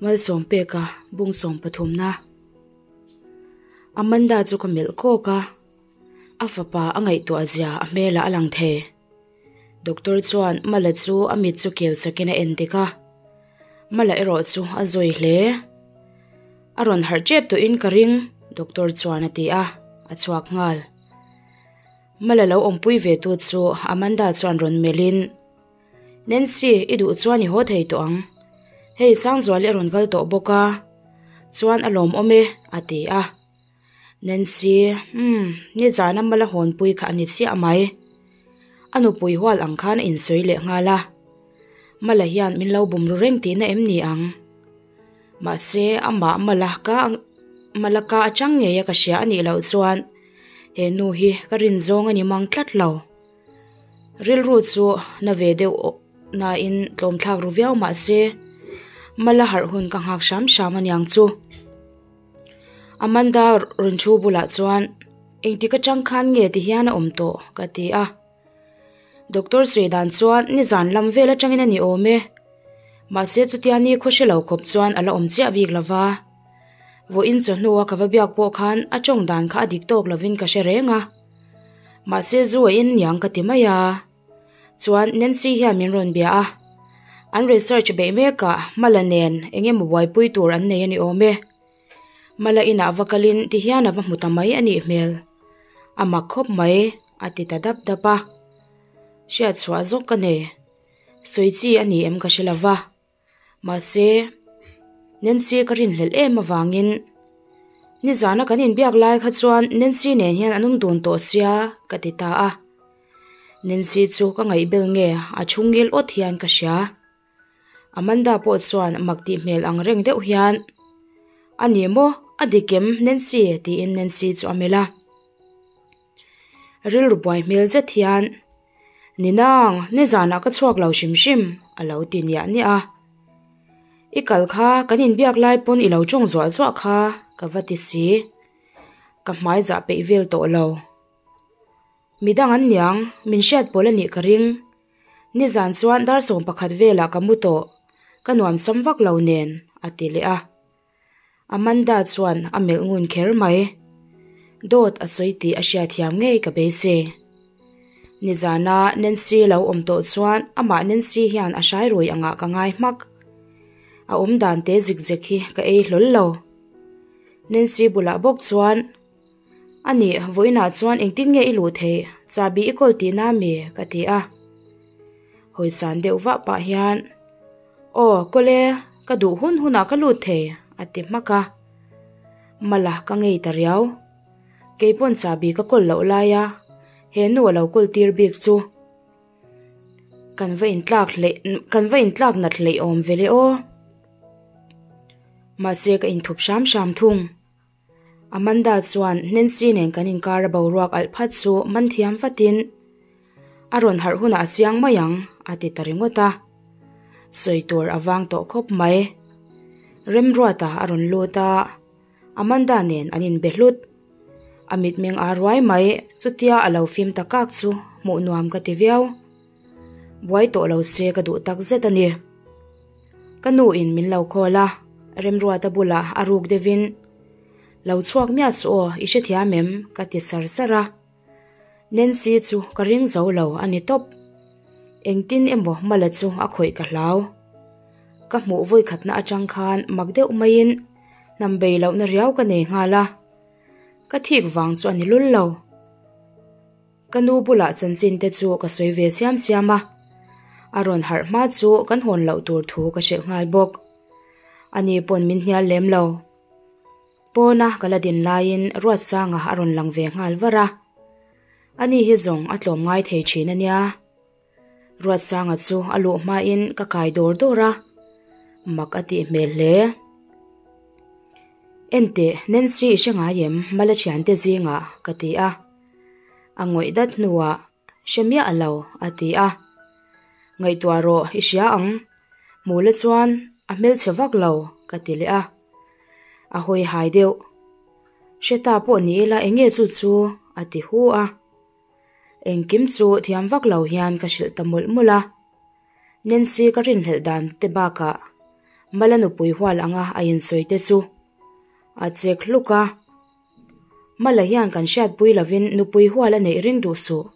Malsawm peka bung sawm pathumna. Amanda chu ka melh kawk a, a fapa a ngaihtuah zia a hmelah a lang thei. Doctor chuan Mala chu a mit chu keu sakin a en dik a, Mala erawh chu a zawi hle. A rawn harh tep tawhin ka ring, Doctor chuan a ti a, a chhuak nghal. Mala lo awmpui ve tu chu Amanda chuan rawn melhin, Nancy, i duh chuan i haw thei tawh ang. Hei Sangzuali a rawn kal tawh bawk a, chuan a lawmawm e, a ti a. Nancy, Umm, nizana mala hawnpui kha a ni chiah mai. A nupui hual ang khan a insawi leh nghal a. Mala hian min lo bum ru reng tihna em ni ang? Mahse, amah mala ka mala ka atang ngei a ka hria a nih loh chuan he nu hi ka rin zawng a ni mang tlat lo. Rilru chu na ve deuh nain tlawmthlak ru viau mahse, mala harh hun ka nghak hram hram aniang chu. Amanda rawn thu bulah chuan engtik atang khan nge ti hian a awm tawh ka ti a. Doctor sawi dan chuan nizan lam vel atangin a ni awm e. Mahse chutia ni khaw hre lo khawp chuan a la awm chiah bik lova. Vawiin chawhnua ka va biak pawh khan a tawng dan kha a dik tawk lovin ka hre reng a. Mahse zu a in niang ka ti mai a. Chuan Nancy hian min rawn bia a, an research beih mekah Mala nen eng emaw buaipui tur an nei a ni awm e. Mala inah va kalin ti hian a va hmu ta mai a nih hmel. A mak khawp mai, a ti ta dap dap a. Hriat chhuah zawk ka nei. Sawi chi a ni em ka hre lo va. Mahse, Nancy ka rinhlelh em avangin nizana kan inbiak lai kha chuan Nancy nen hian an awm dun tawh sia ka ti ta a. Nancy chu ka ngaihbel nge a thu ngil awt hian ka hria. Amanda pawh chuan mak tih hmel ang reng deuh hian, A ni maw, a dik em Nancy? tiin Nancy chu a melh a. Rilru buai hmel zet hian, Ni nang, nizanah ka chhuak lo hrim hrim, a lo ti niah niah a. I kal kha kan inbiak lai pawn i lo tawng zuah zuah kha, ka va ti si. Ka hmai zah peih vel tawh lo. Midang an niang, min hriat pawl a nih ka ring. Nizan chuan dar 11 velah ka mu tawh, ka nuam sam vak lo nen, a ti leh a. Amanda chuan a melh ngun kher mai. Dawt a sawi tih a hriatthiam ngei ka beisei. Nizana Nancy lo awm tawh chuan amah Nancy hian a hrai rui angah ka ngai hmak. A awm dan te zik zek hi ka ei hlawl lo. Nancy bulah bawk chuan, A nih, vawiinah chuan engtin nge i luh theih? Chahbi i kawl tihna mi? ka ti a. Hawisan deuh vah pah hian, Aw, kawle, ka duh hun hunah ka lut thei, a ti hmak a. Mala ka ngei ta riau. Kei pawn chahbi ka kawl loh laia he nu a lo kawl tir bik chu. Kan va intlak hleih, kan va intlak nat hleih awm ve le aw. Mahse ka inthup hram hram thung. Amanda chuan Nancy nen kan inkar a boruak alh phat chu man thiam vatin a rawn harh hunah a chiang mai ang a ti ta ringawt a. Sawi tur a vang tawh khawp mai. Remruata a rawn lut a, Amanda nen an inbe hlut. A mitmeng a ruai mai, chutia a lo fim ta kak chu hmuh nuam ka ti viau. Buai tawh lo se ka duh tak zet a ni. Ka nu in min lo call a, Remruata bulah a ruk deuhin, Lo chhuak miah chu aw, i hrethiam em? ka ti sar sar a. Nancy chu ka ring zo lo a ni tawp. Engtin emaw Mala chu a khawih ka hlau. Ka hmuh vawikhatna atang khan mak deuh maiin hnam bei lohna riau ka nei nghal a. Ka thik vang chu a ni lul lo. Ka nu bulah chanchin te chu ka sawi ve siam siam a, a rawn harh hma chu kan hawn loh tur thu ka hrilh nghal bawk. Ani pawn min hnial lem lo. Pawna ka la din laiin Ruatsanga a rawn lang ve nghal var a. Ani hi zawng a tlawm ngai thei thin a nia. Ruatsanga chu a luh hmain ka kai dawr dawr a, mak a tih hmel hle. Enteh, Nancy i hre ngai em? Mala thiante zingah ka ti a. A ngawih dat hnuah, Hre miah lo, a ti a. Ngaihtuah rawh, i hria ang. Hmula chuan a hmelchhe vak lo, ka ti leh a. A hawi hai deuh. Hre ta pawh ni ila eng nge chu chu? a ti hu a. Engkim chu thiam vak lo hian ka hrilh ta mawlh mawlh a. Nancy ka rinhlelh dan te bakah. Mala nupui hual anga a insawi te chu a chek hluk a. Mala hian kan hriatpui lovin nupui hual a neih ring duh suh.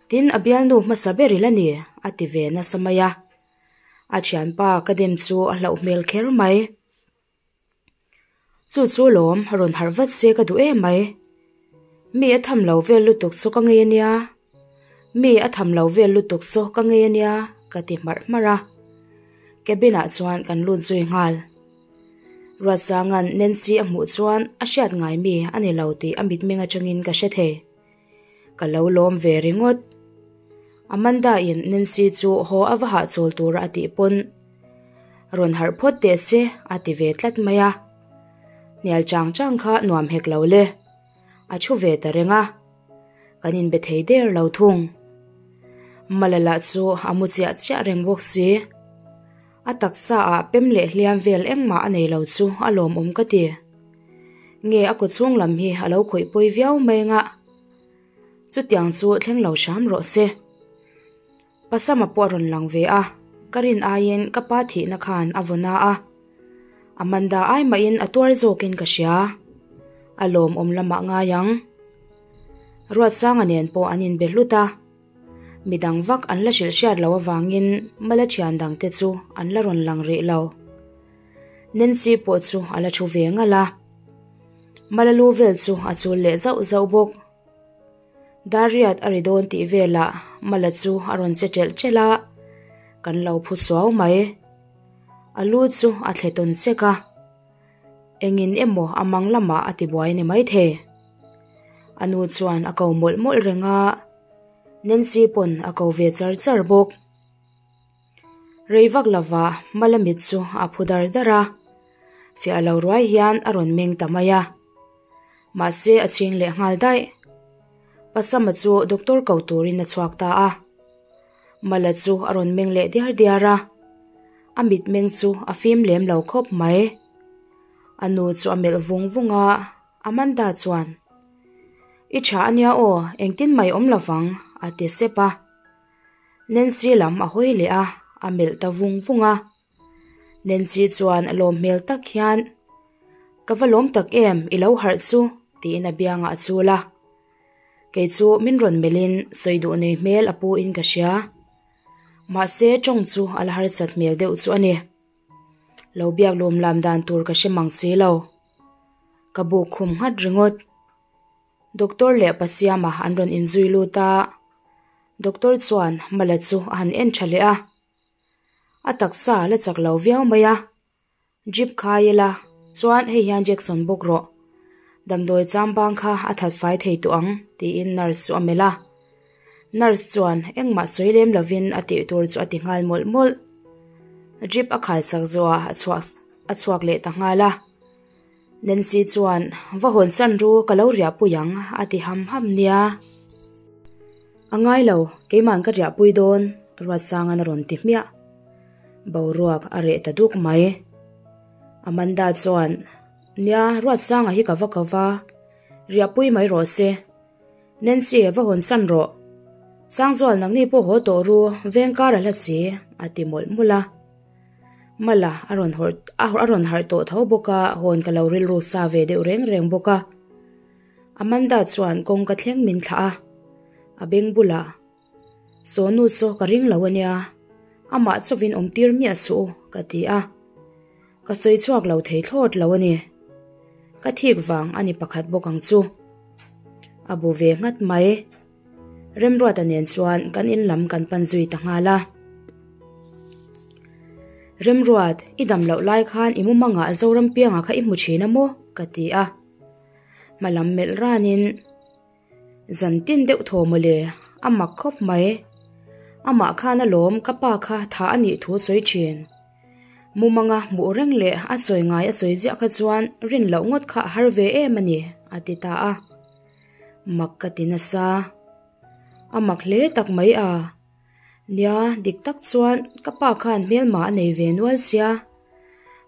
Tin, a bialnu hmasa ber ila ni, a ti ve nasa mai a. A thianpa ka dem chu a hlauh hmel kher mai. Chu chu lawm rawn harh vat se ka duh em mai. Mi a tham lo vel lutuk chu ka ngei ania. Mi a tham lo vel lutuk chu ka ngei ania ka ti hmarh hmarh a. Cabin ah chuan kan lut zui nghal. Ruatsanga'n Nancy a hmuh chuan a hriat ngai mi a ni lo tih a mitmeng atangin ka hre thei. Ka lo lawm ve ringawt. Amanda in Nancy chu haw a va hahchawl tura a tih pawn rawn harh phawt teh se a ti ve tlat mai a. Hnial chang chang kha nuam hek lo le. A thu ve ta reng a. Kan inbe thei der lo thung. Mala lah chu a mu chiah chiah reng bawk si. A taksa ah pem leh hliam vel engmah a nei lo chu a lawmawm ka ti. Nge a kaw chhung lam hi a lo khawih pawi viau mai anga chutiang chu thleng lo hram rawh se. Pasama pawh a rawn lang ve a, ka rin aiin ka pa thihna khan a vaw na a. Amanda ai mahin a tuar zawkin ka hria. A lawmawm lamah ngai ang. Ruatsanga nen pawh an inbe hlut a. Midang vak an la hrilh hriat loh avangin Mala thian dangte chu an la rawn lang rih lo. Nancy pawh chu a la thu ve ngalh a. Mala lu vel chu a chul leh zauh zauh bawk. Dariat a ri dawn tih velah Mala chu a rawn che ṭelh ṭelh a, kan lo phu suau mai. A lu chu a thle tawn sek a, engin emaw a mang lamah a ti buai a ni maithei. A nu chuan a ko mawlh mawlh reng a, Nancy pawn a ko ve char char bawk. Rei vak lova Mala mit chu a phu dar dar a, fiah lo ruai hian a rawn meng ta mai a. Mahse a chhing leh nghal daih. Pasama chu doctor ko turin a chhuak ta a. Mala chu a rawn meng leh diar diar a, a mitmeng chu a fim lem lo khawp mai. A nu chu a melh vung vung a, Amanda chuan, I tha ania aw, engtin mai awm lovang, a ti sep a. Nancy lam a hawi leh a, a melh ta vung vung a. Nancy chuan lawm hmel tak hian, Ka va lawm tak em, i lo harh chu, tiin a biangah a chul a. Kei chu min rawn melhin sawi duh nei hmel a pu in ka hria. Mahse tawng chu a la harsat hmel deuh chu a ni. Lo biak lawm lam dan tur ka hre mang si lo. Ka buk khum nghat ringawt. Doctor leh Pasiama an rawn inzui lut a, Doctor chuan Mala chu a han en tha leh a. A taksa la chak lo viau mai a, Drip khai ila chuan hei hian Jackson bawk rawh. Damdawi chambang kha a that fai thei tawh ang tiin nurse chu a melh a. Nurse chuan engmah sawi lem lovin a tih tur chu a ti nghal mawlh mawlh. Drip a khaisak zawhah a chhuak a chhuak leh ta nghal a. Nancy chuan va hawn san ru ka lo riahpui ang a ti ham ham nia. A ngai lo, keima'n ka riahpui dawn, Ruatsanga'n a rawn ti hmiah. Boruak a reh ta duk mai. Amanda chuan, Nia, Ruatsanga hi ka va ko va, riahpui mai rawh se. Nancy, va hawn san rawh. Sangzual nangni pawh haw tawh ru, veng kar a hla si, a ti mawlh mawlh a. Mala a rawn hawrh a rawn harh tawh tho bawk a, hawn ka lo rilru sa ve deuh reng reng bawk a. Amanda chuan kawngka thleng min thlah a, a beng bulah, Sawnu chu ka ring lo ania, amah chauhin awm tir miah suh u, ka ti a. Ka sawi chhuak lo thei thlawt lo a ni. Ka thik vang a ni pakhat bawk ang chu. A bu ve nghat mai. Remruata nen chuan kan in lam kan pan zui ta nghal a. Remruat, i dam loh lai khan i mumangah Zorampianga kha i hmu thin a maw? ka ti a. Hma lam melh ranin, Zan tin deuh thaw mawle, a mak khawp mai. Amah khan alawm ka pa kha tha a nih thu sawi thin. Mumanga hmuh reng leh a sawi ngai a sawi ziah kha chuan rin loh ngawt kha a har ve em a ni, a ti ta a. Mak ka ti nasa. A mak hle tak mai a. Nia, dik tak chuan ka pa khan hmelma a nei ve nual sia.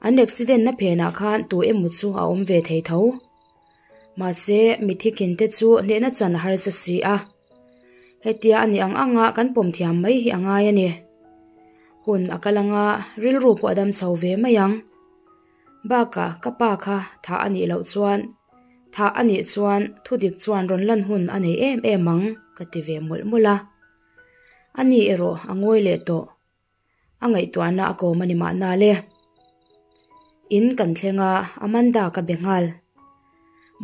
An accident na phenah khan tu emaw chu a awm ve thei tho. Mahse, mithi kinte chu hnehna chan a harsa si a. Hetia a ni ang anga kan pawm thiam mai hi a ngai a ni. Hun a kal anga rilru pawh a dam chho ve mai ang. Bakah ka pa kha thah a nih loh chuan thah a nih chuan thudik chuan rawn lan hun a nei em em ang ka ti ve mawlh mawlh a. A ni erawh a ngawi leh tawh. A ngaihtuahna a kawm a ni mahna le. In kan thleng a, Amanda ka be nghal.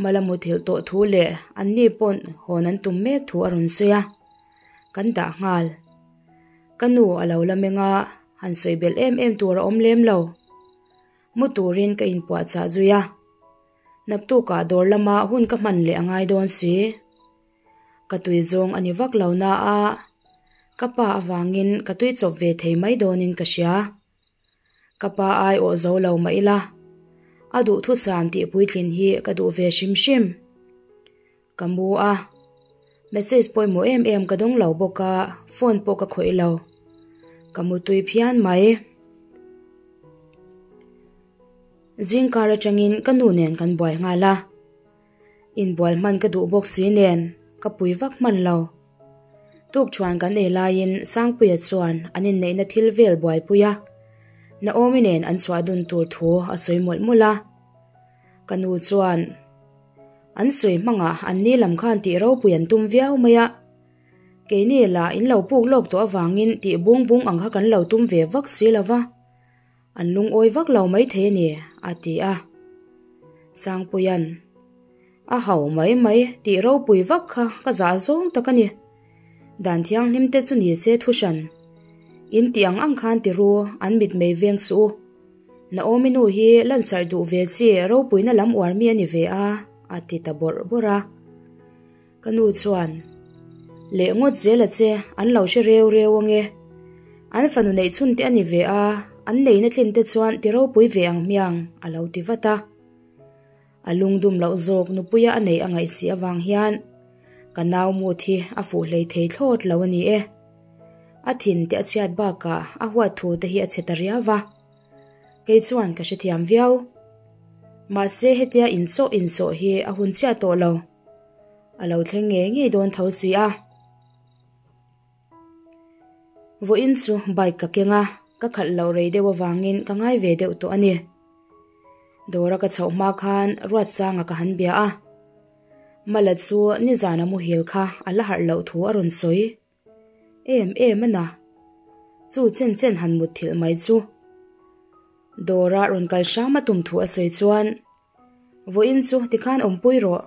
Mala muthilh tawh thu leh anni pawn hawn an tum mek thu a rawn sawi a, kan dah nghal. Ka nu a lo la meng a, han sawi belh em em tur a awm lem lo. Mu turin ka inpuahchah zui a, naktukah dawr lama hun ka hman leh a ngai dawn si. Ka tui zawng a ni vak lo na a, ka pa avangin ka tui chawp ve thei mai dawnin ka hria. Ka pa ai awh zo lo mah ila, a duhthusam tih puitlin hi ka duh ve hrim hrim. Ka mu a, message pawimawh em em ka dawng lo bawk a, phone pawh ka khawih lo. Ka mu tui phian mai. Zingkar atangin ka nu nen kan buai nghal a. Inbual hman ka duh bawk si nen ka pui vak hman lo. Tukṭhuan kan ei laiin Sangpuia chuan an inneihna thil vel buaipui a, Naomi nen an chhuah dun tur thu a sawi mawlh mawlh a. Ka nu chuan an sawi hmangah an ni lam khan tih ropui an tum viau mai a, keini lah in lo puk lawk tawh avangin tih bung bung ang kha kan lo tum ve vak si lo va. An lungawi vak lo maithei a ni, a ti a. Sangpuia'n, A ho mai mai, tih ropui vak kha ka zah zawng tak a ni. Dan thianghlim te chu ni se thu hran. In tih ang ang khan ti ru, an mitmei veng suh u. Naomi nu hi lansarh duh ve chi ropuina lam uar mi a ni ve a, a ti ta bawrh bawrh a. Ka nu chuan, Leh ngawt zel a che, an lo hre reu reu ange. An fanu neih chhun te a ni ve a, an neihna tlin te chuan ti ropui ve ang hmiang, a lo ti vat a. A lungdum loh zawk nupuia a neih a ngaih si avang hian ka nau mut hi a fuh hlei thei thlawt lo a ni e. A thin te a chhiat bakah a huat thu te hi a chhe ta riau va. Kei chuan ka hrethiam viau. Mahse hetia insawh insawh hi a hun chiah tawh lo. A lo thleng ngei ngei dawn tho si a. Vawiin chu bike ka keng a, ka khalh loh rei deuh avangin ka ngai ve deuh tawh a ni. Dawra ka chhoh hma khan Ruatsanga ka han bia a. Mala chu nizana muhil kha a la harh loh thu a rawn sawi. Em em a na. Chu chen chen han mut thilh mai chu. Dawra rawn kal hram a tum thu a sawi chuan Vawiin chu tikhan awmpui rawh,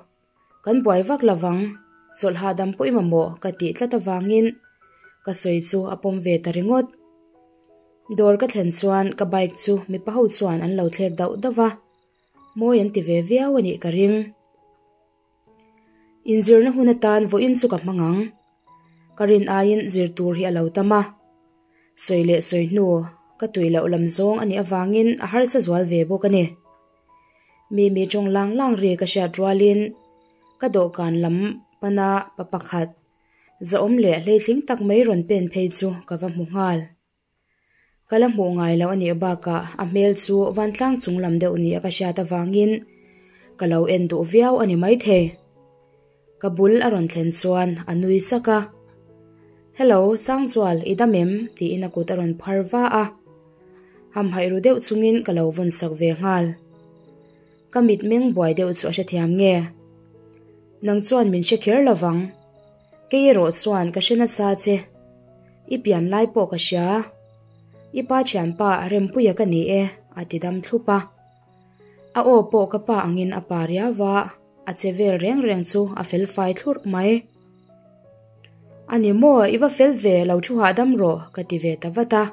kan buai vak lovang, chawlh hahdam pawh i mamawh ka tih tlat avangin ka sawi chu a pawm ve ta ringawt. Dawr ka thlen chuan ka bike chu mipa ho chuan an lo thlek dauh dauh va, mawi an ti ve viau a nih ka ring. Inzirna hun atan vawiin chu ka hmang ang. Ka rin aiin zir tur hi a lo tam a. Sawi leh sawi hnu ka tui loh lam zawng a nih avangin a harsa zual ve bawk a ni. Mimi tawng lang lang ri ka hriat rualin ka dawhkan lam pana pa pakhat zahawm leh hleitling tak mai rawn pen phei chu ka va hmu nghal. Ka la hmuh ngai loh a nih bakah a hmel chu vantlang chung lam deuh nia ka hriat avangin ka lo en duh viau a ni maithei. Ka bul a rawn thlen chuan a nui sak a. Hello, Sangchual, i dam em? tiin a kut a rawn phar va a. Hamhaih ru deuh chungin ka lo vawn sak ve nghal. Ka mitmeng buai deuh chu a hrethiam nge? Nang chuan min hre kher lovang. Kei erawh chuan ka hre nasa che. I pian lai pawh ka hria. I pa thianpa Rempuia ka ni e, a ti dam thlup a. A aw pawh ka pa angin a pa riau va, a che vel reng reng chu a fel fai thlurh mai. A ni maw, i va fel ve, lo thu hahdam rawh, ka ti ve ta vat a.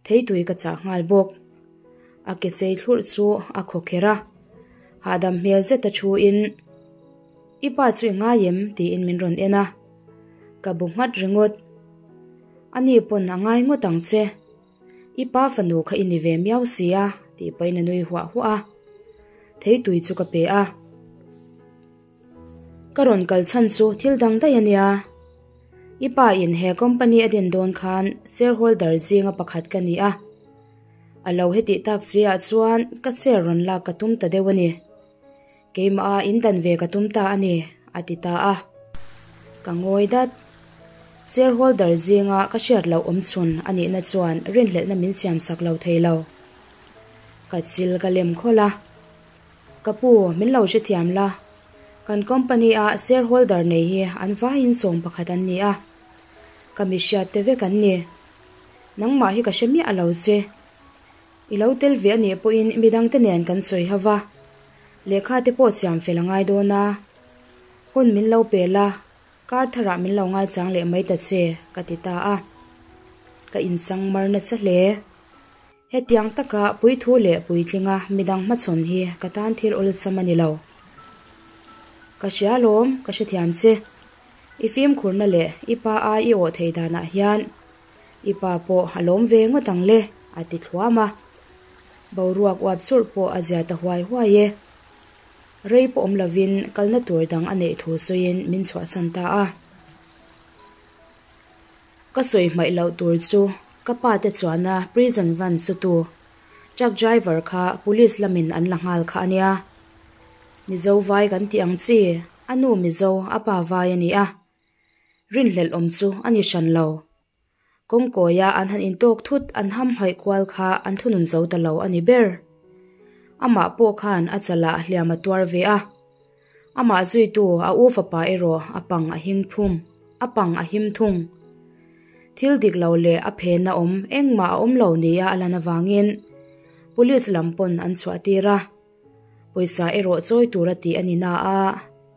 Theitui ka chah nghal bawk. A ke chei thlurh chu a khaw kher a, hahdam hmel zet a thu in, I pa chu i ngai em? tiin min rawn en a, ka bu nghat ringawt. Ani pawn a ngai ngawt ang che, i pa fanu kha i ni ve miau si a, tih pahin a nui huah huah a. Theitui chu ka pe a. Ka rawn kal chhan chu thil dang daih a nia. I pa in he company a din dawn khan shareholder zinga pakhat ka ni a. A lo hetih tak che ah chuan ka chair rawn lak ka tum ta deuh a ni. Keimah a in dan ve ka tum ta a ni, a ti ta a. Ka ngawi dat. Shareholder zinga ka hriat loh awmchhun a nihna chuan rinhlelhna min siamsak lo thei lo. Ka chil ka lem khawlh a. Ka pu, min lo hrethiam la. Kan company-a shareholder nei hi an vaiin 11 an ni a. Ka mi hriat te vek an ni. Nangmah hi ka hre miah lo che. I lo tel ve a nih pawhin midangte nen kan sawi ho va. Lehkha te pawh chiam fel a ngai dawn a. Hun min lo pe la, kar tharah min lo ngaichang leh mai ta che, ka ti ta a. Ka inchang mar nasa hle. Hetiang taka puithu leh puitlinga midang hmachhawn hi ka tan thil awlsam a ni lo. Ka hria alawm, ka hrethiam che. I fimkhurna leh i pa ai i awh thei danah hian i pa pawh a lawm ve ngawt ang le, a ti thluam a. Boruak uap churh pawh a zia ta huai huai e. Rei pawh awm lovin kalna tur dang a neih thu sawiin min chhuahsan ta a. Ka sawi hmaih loh tur chu ka pa te chuana prison van sutu truck driver kha police lamin an la nghal kha a nia. Mizo vai kan tih ang chi, a nu Mizo, a pa vai a ni a. Rinhlelh awm chu a ni hran lo. Kawngkawia an han intawk thut an hamhaih kual kha an thunun zo ta lo a ni ber. Amah pawh khan a chalah hliam a tuar ve a. Amah zuitu a u fapa erawh a pang a hing thum, a pang a him thung. Thil dik lo leh a phena awm engmah a awm lo nia a lan avangin Police lam pawn an chhuah tir a. Pawisa erawh chawi tura tih a ni na a,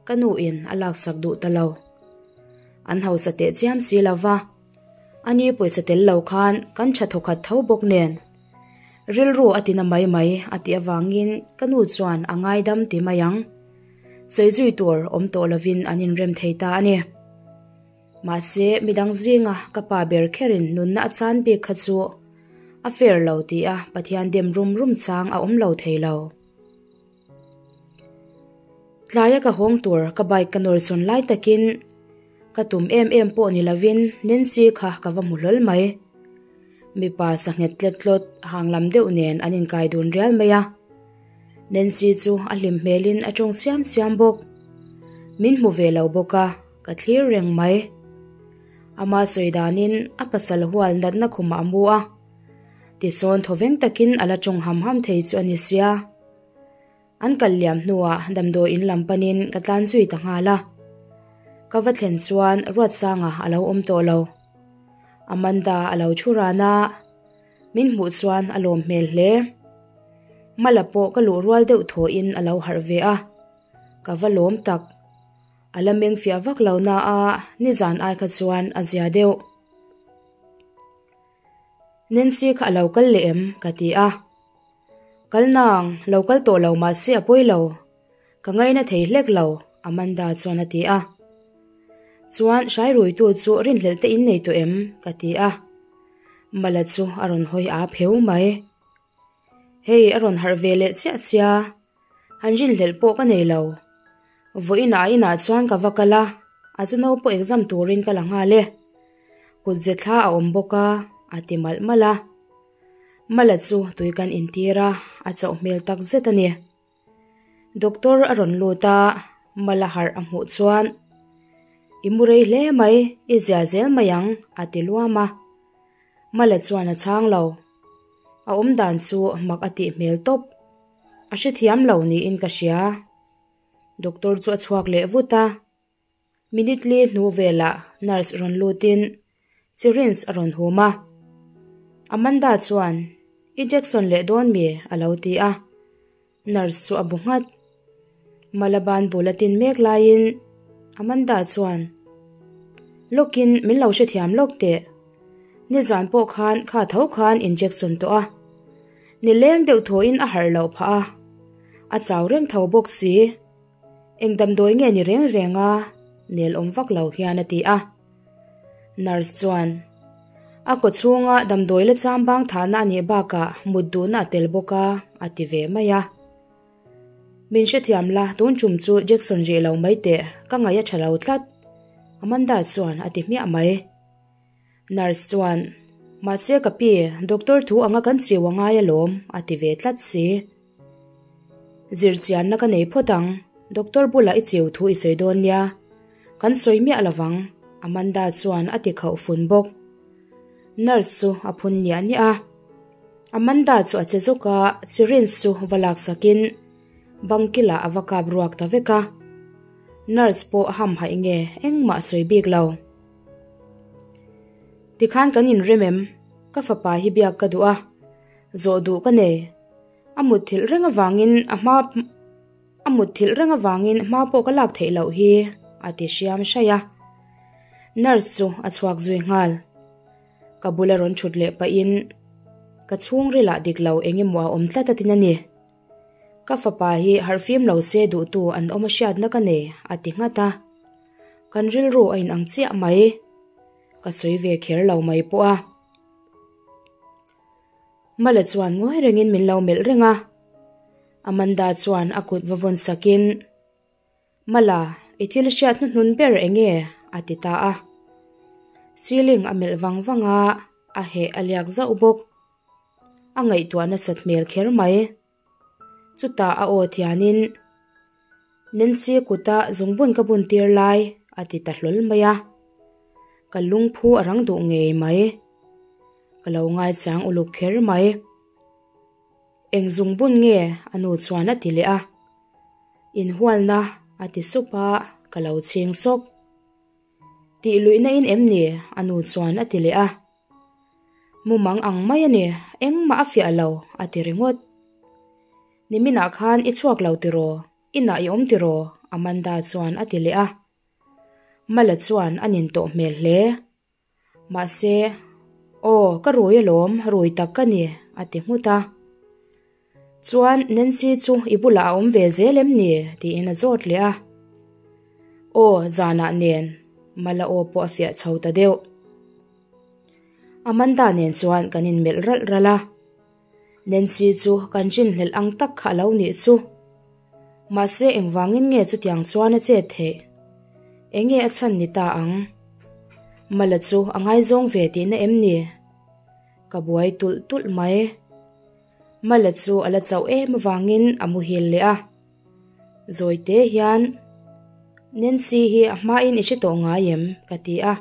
ka nu in a laksak duh ta lo. An hausa teh chiam si lo va, ani pawisa tel lo khan kan tha thawkhat tho bawk nen. Rilru a tina mai mai a tih avangin ka nu chuan a ngaidam ti mai ang. Sawi zui tur awm tawh lovin an inrem thei ta a ni. Mahse, midang zinga ka pa ber kherin nunna a chan bik kha chu a fair lo ti a Pathian dem rum rum chang a awm lo thei lo. Tlaia ka hawng tur ka bike ka nawr sawn lai takin ka tum em em pawh ni lovin Nancy kha ka va hmu hlawl mai. Mipa sanghet tlet tlawt hang lam deuh nen an inkai dun rial mai a. Nancy chu a hlim hmelin a tawng siam siam bawk. Min hmu ve lo bawk a, ka thlir reng mai. Ama sawi danin a pasal hual natna khumah a mu a. Tisawn thawveng takin a la tawng ham ham thei chu a ni sia. An kal liam hnuah damdawi in lam panin ka tlan zui ta nghal a. Ka va thlen chuan Ruatsanga a lo awm tawh lo. Amanda a lo thu ran a, min hmuh chuan a lawm hmel hle. Mala pawh ka luh rual deuh thawhin a lo harh ve a, ka va lawm tak. A la meng fiah vak lo na a, nizan ai kha chuan a zia deuh. Nancy kha a lo kal leh em? ka ti a. Kal nang, lo kal tawh lo mahse a pawi lo. Ka ngaina thei hlek lo, Amanda chuan a ti a. Chuan hrai ruitu chu rinhlelh te in nei tawh em? ka ti a. Mala chu a rawn hawi a pheu mai. Hei a rawn harh ve leh chiah sia, han rinhlelh pawh ka nei lo. Vawiin ah inah chuan ka va kal a, a chu no pawh exam turin ka la nghal e. Kut ze thla a awm bawk a, a ti malh malh a. Mala chu tui kan intir a, a chauh hmel tak zet a ni. Doctor a rawn lut a, Mala harh a hmuh chuan, I mu rei hle mai, i zia zel mai ang, a ti luam a. Mala chuan a chhang lo. A awm dan chu mak a tih hmel tawp. A hrethiam lo niin ka hria. Doctor chu a chhuak leh vut a. Minute li hnu velah nurse rawn lutin syringe a rawn hum a. Amanda chuan, I Jackson leh dawn mi? a lo ti a. Nurse chu a bu nghat. Malaban bul a tin mek laiin Amanda chuan, Lawkin min lo hrethiam lawk teh. Nizan pawh khan kha tho khan injection tawh a. Nileng deuh thawhin a harh loh phah a. A chau reng tho bawk si. Eng damdawi nge ni reng reng a? Nel awm vak lo hian a ti a. Nurse chuan, A kaw chhunga damdawi la cham bang thahna a nih bakah mut duhna a tel bawk a, a ti ve mai a. Min hrethiam la, tun tum chu Jackson rih lo mai teh, ka ngaih a tha lo tlat, Amanda chuan a ti hmiah mai. Nurse chuan, Mahse ka pi, doctor thu anga kan chiu a ngai alawm, a ti ve tlat si. Zirchianna ka nei phawt ang, doctor bulah i chiu thu i sawi dawn nia, kan sawi miah lovang, Amanda chuan a ti khauh fun bawk. Nurse chu a phun niah niah a. Amanda chu a che zawk a, syringe chu va laksakin bang kilah a va kap ruak ta vek a. Nurse pawh a hamhaih nge engmah a sawi bik lo. Tikhan kan inrem em? Ka fapa hi biak ka duh a, zawh duh ka nei. A mutthilh reng avangin a hma a mutthilh reng avangin hma pawh ka lak theih loh hi a ti hriam hraih a. Nurse chu a chhuak zui nghal. Ka bula rawn thut leh pahin ka chhungrilah dik lo eng emaw a awm tlat a tin a ni. Ka fapa hi harhfim lo se duhtu an awm a hriatna ka nei a ti nghat a. Kan rilru a inang chiah mai. Ka sawi ve kher lo mai pawh a. Mala chuan ngawi rengin min lo melh reng a. Amanda chuan a kut va vawn sakin, Mala, i thil hriat hnuhnun ber eng nge? a ti ta a. Ceiling a melh vang vang a, a heh a liak zauh bawk. A ngaihtuah nasat hmel kher mai. Chutah a aw thianin, Nancy kuta zungbun ka bun tir lai a ti ta hlawl mai a. Ka lungphu a rang duh ngei mai. Ka lo ngaichang uluk kher mai. Eng zungbun nge a nu chuan a ti leh a. Inhualna a ti sup a, ka lo chhing sawk. Tih luihna in em ni? A nu chuan a ti leh a. Mumang ang mai a ni, engmah a fiah lo, a ti ringawt. Niminah khan i chhuak lo tiraw? Inah i awm tiraw? Amanda chuan a ti leh a. Mala chuan a nin tawh hmel hle. Mahse, Aw, ka rui alawm, rui tak ka ni, a ti nghut a. Chuan Nancy chu i bulah a awm ve zel em ni? tiin a zawt leh a. Aw, zanah nen, Mala aw pawh a fiah chho ta deuh. Amanda nen chuan kan inmelh ralh ralh a. Nancy chu kan rinhlelh ang tak kha a lo nih chu. Mahse engvangin nge chutiang chuan a chet theih? Enge a chhan ni ta ang? Mala chu a ngaizawng ve tihna em ni? Ka buai tulh tulh mai. Mala chu a la chauh em avangin a muhil leh a. Zawite hian, Nancy hi a hmain i hre tawh ngai em? ka ti a.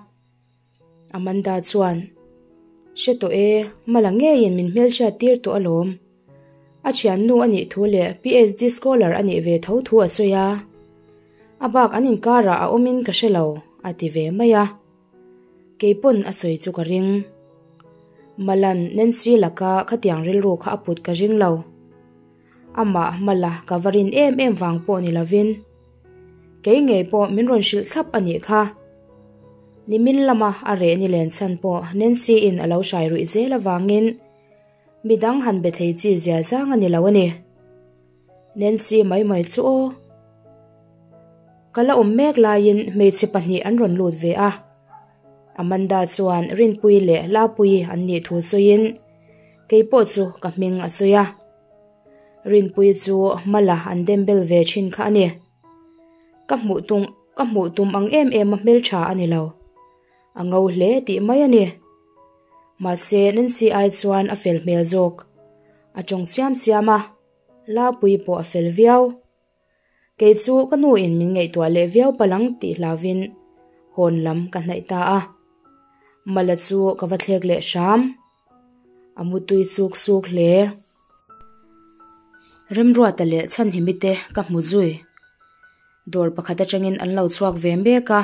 Amanda chuan, Hre tawh e, Mala ngeiin min hmelhriat tir tawh alawm. A thiannu a nih thu leh PhD scholar a nih ve tho thu a sawi a. A bak an inkarah a awmin ka hre lo, a ti ve mai a. Kei pawn a sawi chu ka ring. Malan Nancy laka khatiang rilru kha a put ka ring lo. Amah Mala ka va rin em em vang pawh ni lovin kei ngei pawh min rawn hrilh thlap a nih kha. Nimin lama a reh ni len chhan pawh Nancy in a lo hrai ruih zel avangin midang han be thei chi zia zang a ni lo a ni. Nancy mai mai chu aw. Ka la awm mek laiin hmeichhe pahnih an rawn lut ve a. Amanda chuan Rinpuii leh Lapuii an nih thu sawiin kei pawh chu ka hming a sawi a. Rinpuii chu Mala an dembel ve thin kha a ni. Ka hmuh tum ka hmuh tum ang em em a hmeltha a ni lo. A ngo hle tih mai a ni. Mahse Nancy ai chuan a fel hmel zawk. A tawng siam siam a, Lapuii pawh a fel viau. Kei chu ka nu in min ngaihtuah leh viau palang tih hlauvin hawn lam ka hnaih ta a. Mala chu ka va thlek leh hram. A mutui suk suk hle. Remruata leh Chhanhimi te ka hmu zui. Dawr pakhat atangin an lo chhuak ve mek a,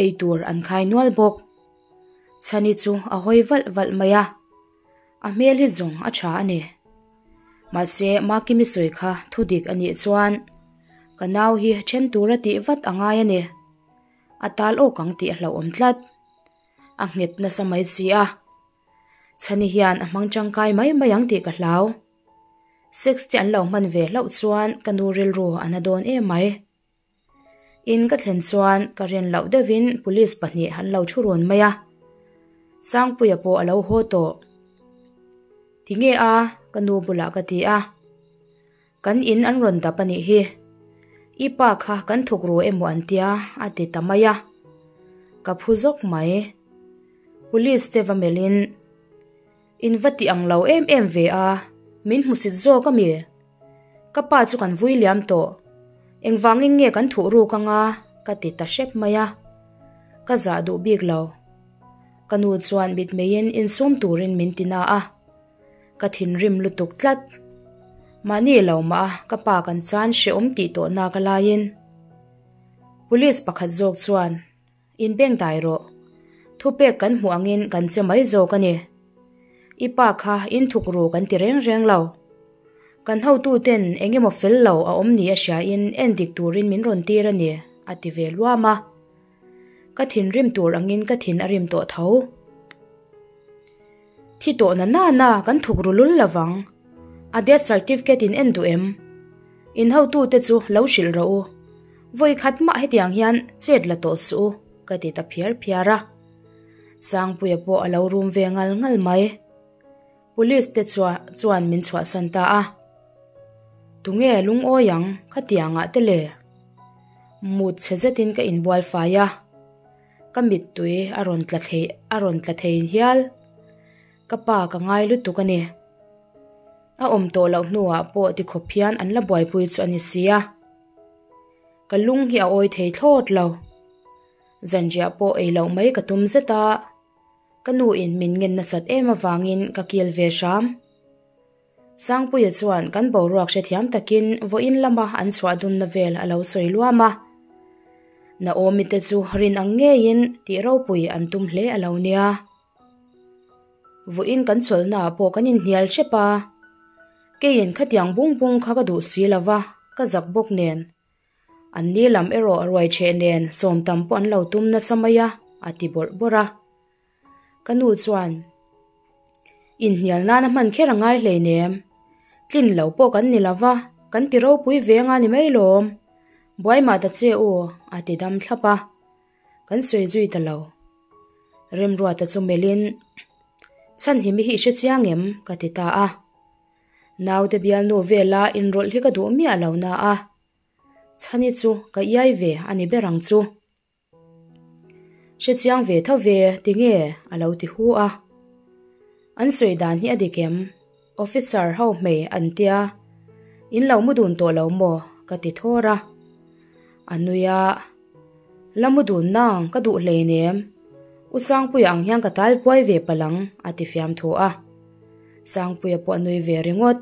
eitur an khai nual bawk. Chhani chu a hawi valh valh mai a. A hmel hi zawng a tha a ni. Mahse, Makimi sawi kha thu dik a nih chuan ka nau hi then tura tih vat a ngai a ni. A tal awk ang tih a hlauhawm tlat. A nghet nasa mai si a. Chhani hian a hmang tangkai mai mai ang tih ka hlau. Sex te an lo hman ve hlauh chuan ka nu rilru a na dawn em mai. In ka thlen chuan ka rin loh deuhin police pahnih an lo thu run mai a. Sangpuia pawh a lo haw tawh. Tinge a? Ka nu bulah ka ti a. Kan in an rawn dap a nih hi. I pa kha kan thuk ru emaw an tia a ti ta mai a. Ka phu zawk mai. Police te va melhin In va ti ang lo em em ve a, min hmusit zawk a mi? Ka pa chu kan vui liam tawh. Engvangin nge kan thuh ruk anga? Ka ti ta hrep mai a. Ka zah duh bik lo. Ka nu chuan mitmeiin insum turin min ti na a. Ka thinrim lutuk tlat. Mahni lo mah a ka pa kan chan hrehawm tih tawh nak a laiin. Police pakhat zawk chuan In beng dai rawh. Thupek kan hmuh angin kan che mai zawk a ni. I pa kha in thuk ru kan ti reng reng lo. Kan hotuten eng emaw fel lo a awm ni a hriain en dik turin min rawn tir a ni, a ti ve luam a. Ka thinrim tur angin ka thin a rim tawh tho. Thi tawh na na na kan thuk ru lul lovang. A death certificate in en duh em? In hotute chu lo hrilh rawh u. Vawi khat mah hetiang hian chet la tawh suh u, ka ti ta phiar phiar a. Sangpuia pawh a lo rum ve ngal ngal mai. Police te chuan min chhuahsan ta a. Tunge lungawi ang khatiangah te le? Mut chhe zetin ka inbual fai a. Ka mittui a rawn tla thei a rawn tla thei hial. Ka pa ka ngai lutuk a ni. A awm tawh loh hnuah pawh tikhawp hian an la buaipui chu a ni si a. Ka lung hi a awi thei thlawt lo. Zanriah pawh ei loh mai ka tum zet a. Ka nu in min ngen nasat em avangin ka kil ve hram. Sangpuia chuan kan boruak hrethiam takin vawiin lama an chhuah dunna vel a lo sawi luam a. Naomi te chu rin ang ngeiin tih ropui an tum hle a lo nia. Vawiin kan chawlhnaah pawh kan inhnial hrep a. Keiin khatiang bung bung kha ka duh si lova, ka zak bawk nen. An ni lam erawh ruai ṭheh nen sawm tam pawh an lo tum nasa mai a, a ti bawrh bawrh a. Ka nu chuan, Inhnial nana hman kher a ngai hleinem. Tlin lo pawh kan ni lo va, kan ti ropui ve anga ni mai lawm. Buai mah ta che u, a ti dam thlap a. Kan sawi zui ta lo. Remruata chu melhin, Chhanhimi hi i hre chiang em? ka ti ta a. Naute bialnu vela inrawlh hi ka duh miah lo na a. Chhani chu ka iai ve a ni ber ang chu. Hre chiang ve tho ve tinge a lo ti hu a. An sawi dan hi a dik em? Officer ho hmei an tia. In lo mu dun tawh lo maw? ka ti thawr a. A nui a. La mu dun nang ka duh hleinem. U Sangpuia ang hian ka tal buai ve palh ang a ti fiam thu a. Sangpuia pawh a nui ve ringawt.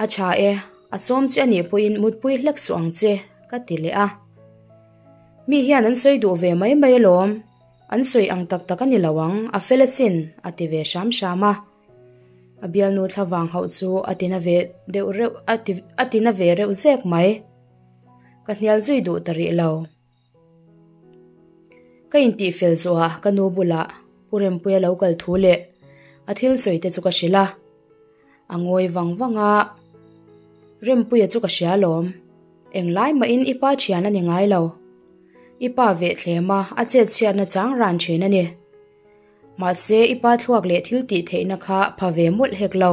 A tha e, a sawm che anih pawhin mutpui hlek suh ang che, ka ti leh a. Mi hian an sawi duh ve mai mai alawm, an sawi ang tak tak a ni lo ang, a fel asin, a ti ve hram hram a. A bialnu thlavang hauh chu a ti na ve deuh reuh a ti a ti na ve reuh zek mai. Ka hnial zui duh ta rih lo. Ka intih fel zawhah ka nu bulah Pu Rempuia lo kal thu leh a thil sawi te chu ka hrilh a. A ngawi vang vang a, Rempuia chu ka hria alawm. Englai mahin i pa thian a ni ngai lo. I pa vehthlem a, a chet chhiatna chang ran thin a ni. Mahse i pa thluak leh thil tih theihna kha pha ve mawlh hek lo.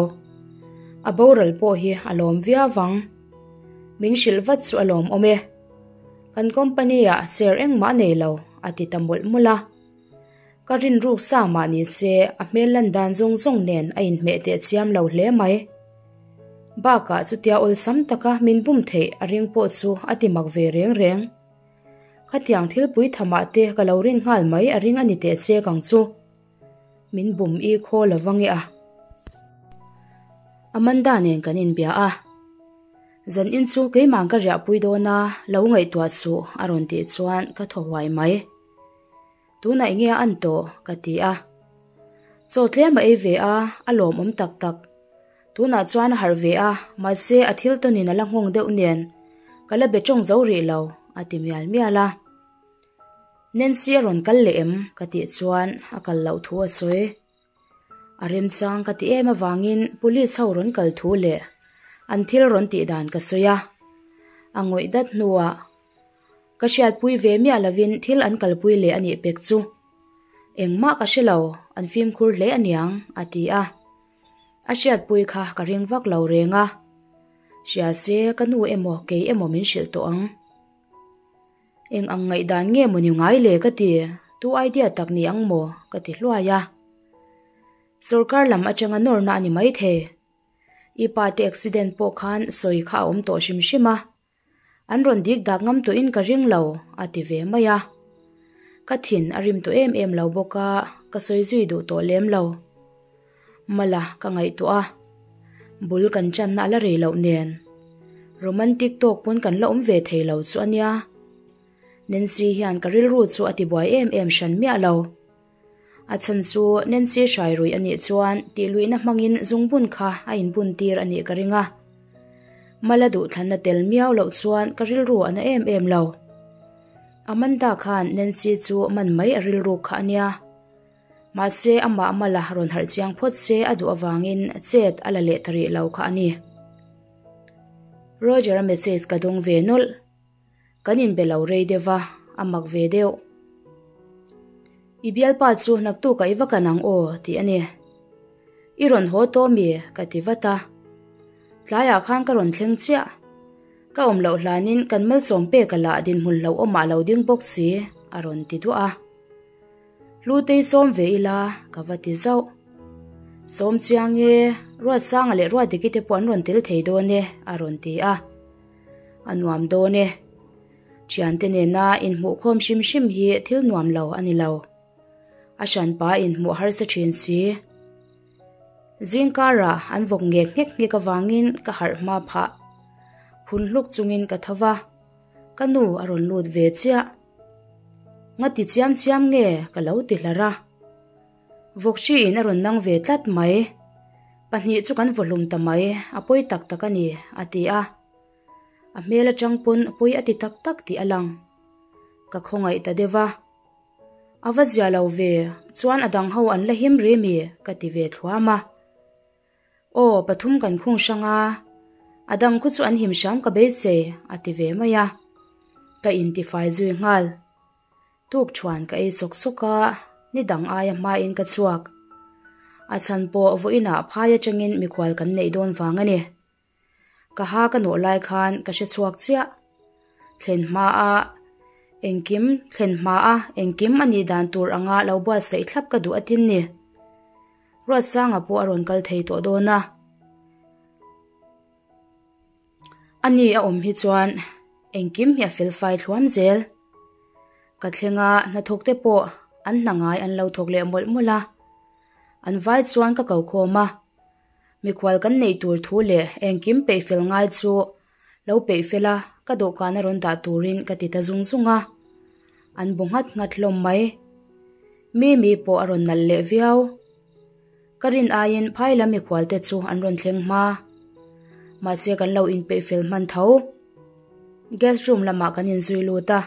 A boral pawh hi a lawm viau vang. Min hrilh vat chu a lawm awm e. Kan company ah share engmah a nei lo a ti ta mawlh mawlh a. Ka rinruk sa mah ni se a hmel lan dan zawng zawng nen a inhmeh teh chiam lo hle mai. Bakah chutia awlsam taka min bum theih a ring pawh chu a ti mak ve reng reng. Khatiang thilpui thamah te ka lo rin nghal mai a ring a ni teh chek ang chu. Min bum i khaw lo va nge a. Amanda nen kan inbia a. Zan in chu keimah ka riahpui dawn a, lo ngaihtuah suh a rawn tih chuan ka thaw huai mai. Tunah enge a an tawh? ka ti a. Chaw tlem a ei ve a, a lawmawm tak tak. Tunah chuan a harh ve a, mahse a thil tawnin a la nghawng deuh nen ka la be tawng zo rih lo, a ti mial mial a. Nancy a rawn kal leh em? ka tih chuan a kal loh thu a sawi. A remchang ka ti em avangin police ho rawn kal thu leh an thil rawn tih dan ka sawi a. A ngawih dat hnuah ka hriatpui ve miah lovin thil an kalpui leh a nih pek chu. Engmah ka hre lo, an fimkhur hle aniang, a ti a. A hriatpui kha ka ring vak lo reng a. Hria se ka nu emaw kei emaw min hrilh tawh ang. Eng ang ngaihdan nge maw ni ngai le ka ti, tu idea tak ni ang maw ka ti hluai a. Sorkar lam atanga nawrna a ni maithei. I pa te accident pawh khan sawi kha a awm tawh hrim hrim a. An rawn dik dak ngam tawhin ka ring lo, a ti ve mai a. Ka thin a rim tawh em em lo bawk a, ka sawi zui duh tawh lem lo. Mala ka ngaihtuah a, bul kan channa a la rei loh nen. Romantic tawk pawn kan la awm ve thei lo chu a nia. Nancy hian ka rilru chu a tibuai em em hran miah lo. A chhan chu Nancy hrai ruih a nih chuan tihluihna hmangin zungbun kha a inbun tir a nih ka ring a. Mala duhthlanna tel miau loh chuan ka rilru a na em em lo. Amanda khan Nancy chu man mai a rilruk kha a nia. Mahse amah mala rawn harh chiang phawt se a duh avangin chet a la leh ta rih lo kha a ni. Roger-a message ka dawng ve nawlh. Kan inbe lo rei deuh va, a mak ve deuh. I bialpa chu naktukah i va kan ang aw tih a ni. I rawn haw tawh mi? ka ti vat a. Tlaiah khan ka rawn thleng chiah. Ka awm loh hlanin kan malsawm pek a lah dinhmun hlauhawmah a lo ding bawk si, a rawn ti duah a. Hlutei sawm ve ila ka va ti zauh. Sawm chiang e, Ruatsanga leh Ruatdiki te pawh an rawn tel thei dawn e, a rawn ti a. A nuam dawn e. Thiante nena inhmuhkhawm hrim hrim hi thil nuam lo a ni lo. A hranpa inhmuh harsa thin si. Zingkarah an vawk ngek nghek nghek avangin ka harh hma phah. Phun hluk chungin ka tho va, ka nu a rawn lut ve chiah. Nga ti chiam chiam nge ka lo ti hlar a. Vawk hriin a rawn nang ve tlat mai. Pahnih chu kan vaw hlum ta mai, a pawi tak tak a ni, a ti a. A hmel atang pawn pawi a ti tak tak tih a lang. Ka khawngaih ta deuh a. A va zia lo ve, chuan a dang ho an la him ri mi? ka ti ve thluam a. Aw, pathum kan khung hrang a, a dang khu chu an him hram ka beisei, a ti ve mai a. Ka intifai zui nghal. Tuk chuan ka ei sawk sawk a, ni dang aia hmain ka chhuak. A chhan pawh vawiinah phai atangin mikhual kan neih dawn vang a ni. Ka ha ka nawh lai khan ka hre chhuak chiah. Thlen hma a engkim thlen hma a engkim a nih dan tur anga lo buatsaih thlap ka duh atin ni. Ruatsanga pawh a rawn kal thei tawh dawn a. A ni a awm hi chuan engkim hi a fel fai thluam zel. Ka thleng a hnathawk te pawh an hna ngai an lo thawk leh mawlh mawlh a. An vai chuan ka ko khawm a. Mikhual kan neih tur thu leh engkim peih fel ngai chu lo peih fel a, ka dawhkan a rawn dah turin ka ti ta zung zung a. An bu nghat nghat hlawm mai. Mimi pawh a rawn nalh leh viau. Ka rin aiin phai lam mikhual te chu an rawn thleng hma. Mahse kan lo inpeih fel hman tho. Guest room lamah kan inzui lut a,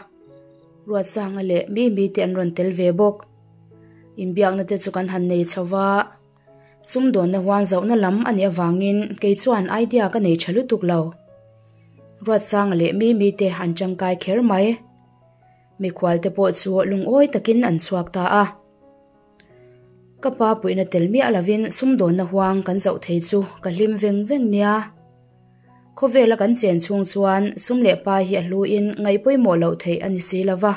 Ruatsanga leh Mimi te an rawn tel ve bawk. Inbiakna te chu kan han nei chho va. Sumdawnna huang zauhna lam a nih avangin kei chuan idea ka nei tha lutuk lo. Ruatsanga leh Mimi te an tangkai kher mai. Mikhual te pawh chu lungawi takin an chhuak ta a. Ka pa puihna tel miah lovin sumdawnna huang kan zauh thei chu ka hlim veng veng nia. Khawvela kan chen chhung chuan sum leh pa hi a hluin ngaih pawimawh loh theih a ni si lo va.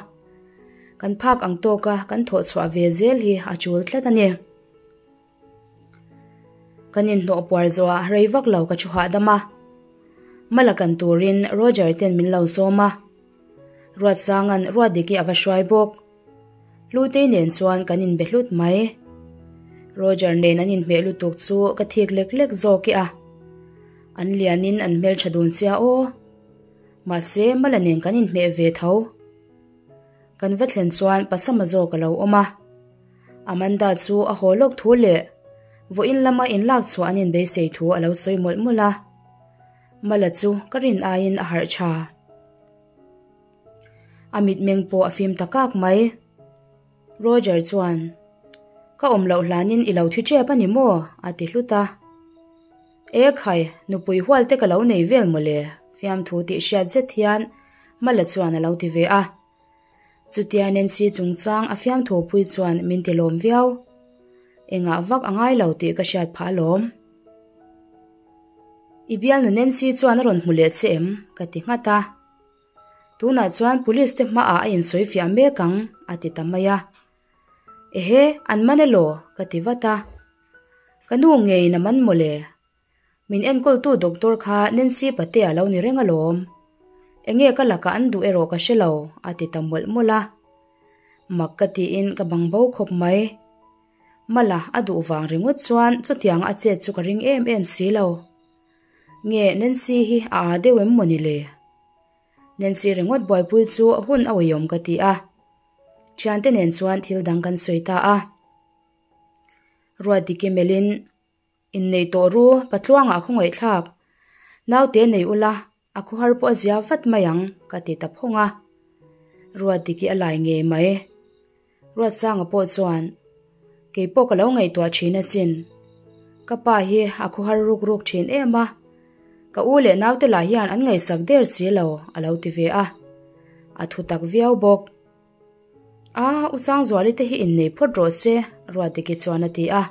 Kan phak ang tawka kan thawh chhuah ve zel hi a tul tlat a ni. Kan inhnawh puar zawhah rei vak lo ka thu hahdam a. Mala kan turin Roger ten min lo sawm a. Ruatsanga'n Ruatdiki a va hruai bawk. Hlutei nen chuan kan inbe hlut mai. Roger nen an inhmeh lutuk chu ka thik lek lek zawk i a. An lianin an hmeltha dun sia aw. Mahse Mala nen kan inhmeh ve tho. Kan va thlen chuan Pasama zawk a lo awm a. Amanda chu a haw lawk thu leh vawiin lama inlak chhuah an inbeisei thu a lo sawi mawlh mawlh a. Mala chu ka rin aiin a harh tha. A mitmeng pawh a fim ta kak mai. Roger chuan, Ka awm loh hlanin i lo thi tep a ni maw? a ti hlut a. E khai, nupui hual te ka lo nei vel mawle, fiamthu tih hriat zet hian Mala chuan a lo ti ve a. Chutia Nancy chungchang a fiamthu pui chuan min ti lawm viau. Engah vak a ngai lo tih ka hriat phah alawm. I bialnu Nancy chuan a rawn hmu leh che em? ka ti nghat a. Tunah chuan police te hmaah a insawi fiah mek ang, a ti ta mai a. Ehe, an man elaw? ka ti vat a. Ka nu ngeiin a man mawle. Min enkawltu doctor kha Nancy Patea lo ni reng alawm. Enge ka lakah an duh erawh ka hre lo, a ti ta mawlh mawlh a. Mak ka tiin ka bang bo khawp mai. Mala a duh vang ringawt chuan chutiang a chet chu ka ring em em si lo. Nge Nancy hi a â deuh em mawni le? Nancy ringawt buaipui chu hun a uiawm ka ti a. Thiante nen chuan thil dang kan sawi ta a. Ruatdiki melhin Innei tawh ru, Patluangah a khawngaihthlak. Naute nei ula, a khawhar pawh a zia vat mai ang, ka ti ta phawng a. Ruatdiki a lai ngei mai. Ruatsanga pawh chuan, Kei pawh ka lo ngaihtuah thin achin. Ka pa hi a khawhar ruk ruk thin em a, ka u leh naute lah hian an ngaihsak der si lo, a lo ti ve a. A thu tak viau bawk. A, U Sangzuali te hi innei phawt rawh se, Ruatdiki chuan a ti a.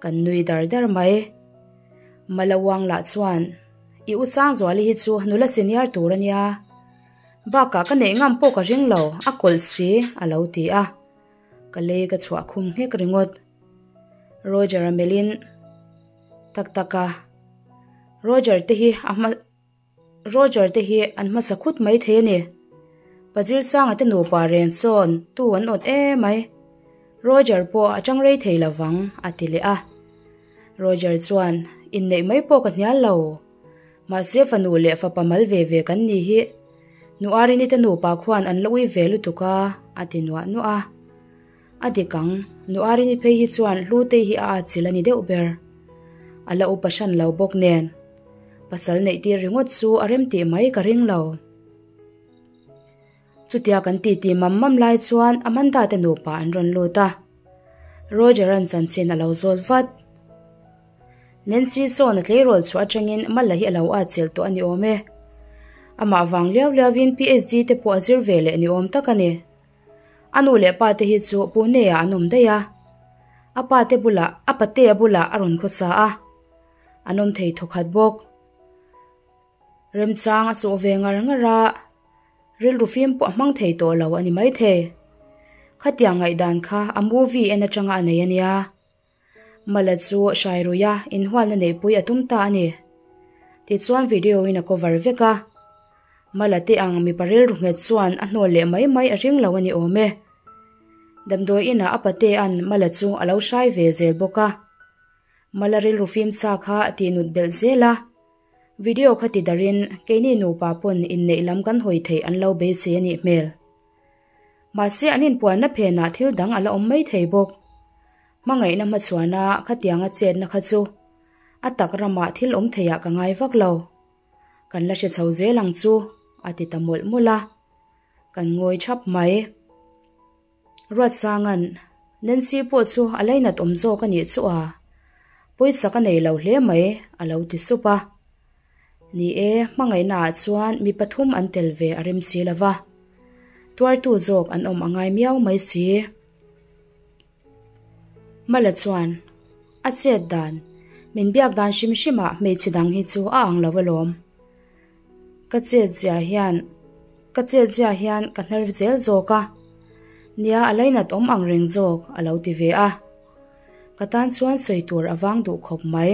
Kan nui dar dar mai. Malauang lah chuan, I U Sangzuali hi chu nula senior tur a nia. Bakah ka neih ngam pawh ka ring lo, a kawlh si, a lo ti a. Ka lei ka chhuah khum nghek ringawt. Roger a melhin, Tak tak a, Roger te hi a hma. Roger te hi an hmasa khut mai thei a ni. Pazir Sanga te nupa reng sawn tu an awt emai. Roger pawh a chang rei thei lovang a ti leh a. Roger chuan inneih mai pawh ka hnial lo. Mahse fanu leh fapa mal ve ve kan ni hi Nu Arini te nupa khuan an la ui ve lutuk a a ti nuah nuah a. A dik ang, Nu Arini phei hi chuan Hlutei hi a atchilh a ni deuh ber. A la upa hran lo bawk nen. Pasal neih tir ringawt chu a rem tih mai ka ring lo. Chutia kan titi mam mam lai chuan Amanda te nupa an rawn lut a. Roger-a'n chanchin a lo zawt vat. Nancy sawn a tleirawl chhuah atangin Mala hi a lo atchilh tawh a ni awm e. Amah vang liau liauin PhD te pawh a zir ve leh ni awm tak a ni. A nu leh pa te hi chu Pune-ah an awm daih a. A pa te bulah, a patea bulah a rawn khawsa a. An awm thei thawkhat bawk. Remchang a chawh ve ngar ngar a, rilru fim pawh a hmang thei tawh lo a ni maithei. Khatiang ngaihdan kha a movie en atanga a nei a nia. Mala chu hrai ruih a, inhualna neihpui a tum ta a ni. Tichuan video in a cover vek a. Mala te ang mipa rilru nghet chuan a hnawl leh mai mai a ring lo a ni awm e. Damdawi inah a patea'n Mala chu a lo hrai ve zel bawk a. Mala rilru fim sa kha a tih nut belh zel a. Video kha ti darin keini nupa pawn inneih lam kan hawi theih an lo beisei a nih hmel. Mahse an inpuanna phenah thil dang a la awm mai thei bawk. Hmangaihna hmachhuana khatianga chetna kha chu a tak ramah thil awm theiah ka ngai vak lo. Kan la hre chho zel ang chu a ti ta mawlh mawlh a. Kan ngawi thap mai. Ruatsanga'n Nancy pawh chu a lainat awm zawk a nih chu a, pawichak a nei lo hle mai a lo ti sup a. Ni e, hmangaihna ah chuan mi pathum an tel ve a rem si lo va, tuartu zawk an awm a ngai miau mai si. Mala chuan a chet dan, min biak dan hrim hrim ah hmeichhe dang hi chu a ang lo alawm. Ka chet zia hian ka chet zia hian ka hnar zel zawk a, nia a lainat awm ang reng zawk a lo ti ve a, ka tan chuan sawi tur a vang duh khawp mai.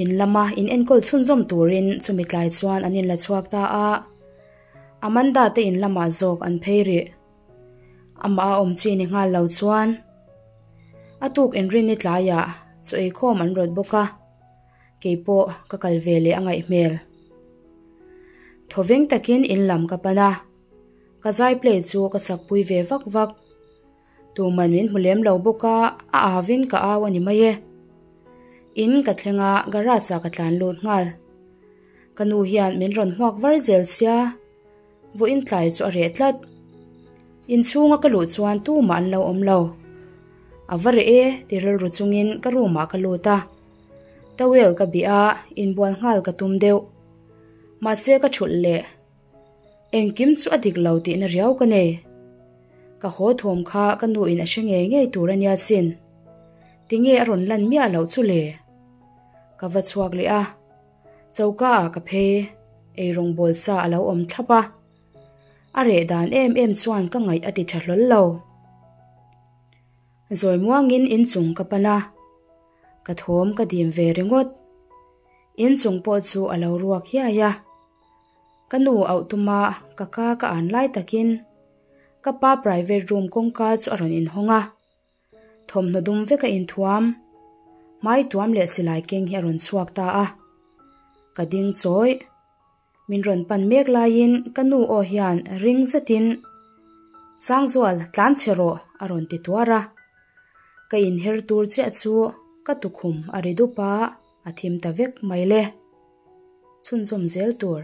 In lama in enkawl chhunzawm turin chumi tlai chuan an inla chhuak ta a, Amanda te in lamah zawk an phei rih. Amah a awm chi ni nghal lo chuan a tuk inrinni tlaiah chaw eikhawm an rawt bawk a. Kei pawh ka kal ve leh a ngaih hmel. Thawveng takin in lam ka pan a, ka zai play chu ka sakpui ve vak vak. Tuman min hmu lem lo bawk a, a avin ka au a ni mai e. In ka thleng a, garage ah ka tlan lut nghal. Ka nu hian min rawn hmuak var zel sia, vawiin tlai chu a reh tlat. Inchhunga ka luh chuan tumah an lo awm lo. A va reh e ti rilru chungin ka room ah ka lut a. Towel ka bih a, inbual nghal ka tum deuh. Mahse ka thulh leh. Engkim chu a dik lo tihna riau ka nei. Ka haw thawm kha ka nu in a hre ngei ngei tur a nia sin. Tinge a rawn lan miah loh chu le? Ka va chhuak leh a, choka ah ka phei, eirawng bawl sa a lo awm thlap a. A reh dan em em chuan ka ngaih a ti tha hlawl lo. Zawi muangin inchung ka pan a. Ka thawm ka dim ve ringawt. Inchung pawh chu a lo ruak hiai a. Ka nu auh tuma ka ka ka an lai takin. Ka pa private room kawngka chu a rawn inhawng a, thawmhnaw dum veka inthuam, hmai tuam leh silai keng hi a rawn chhuak ta a. Ka ding chawih. Min rawn pan mek laiin ka nu aw hian ring zetin, Sangzual, tlan chhe rawh, a rawn ti tuar a. Ka inher tur chiah chu ka tukhum a ri dup a, a thim ta vek mai le. Chhunzawm zel tur.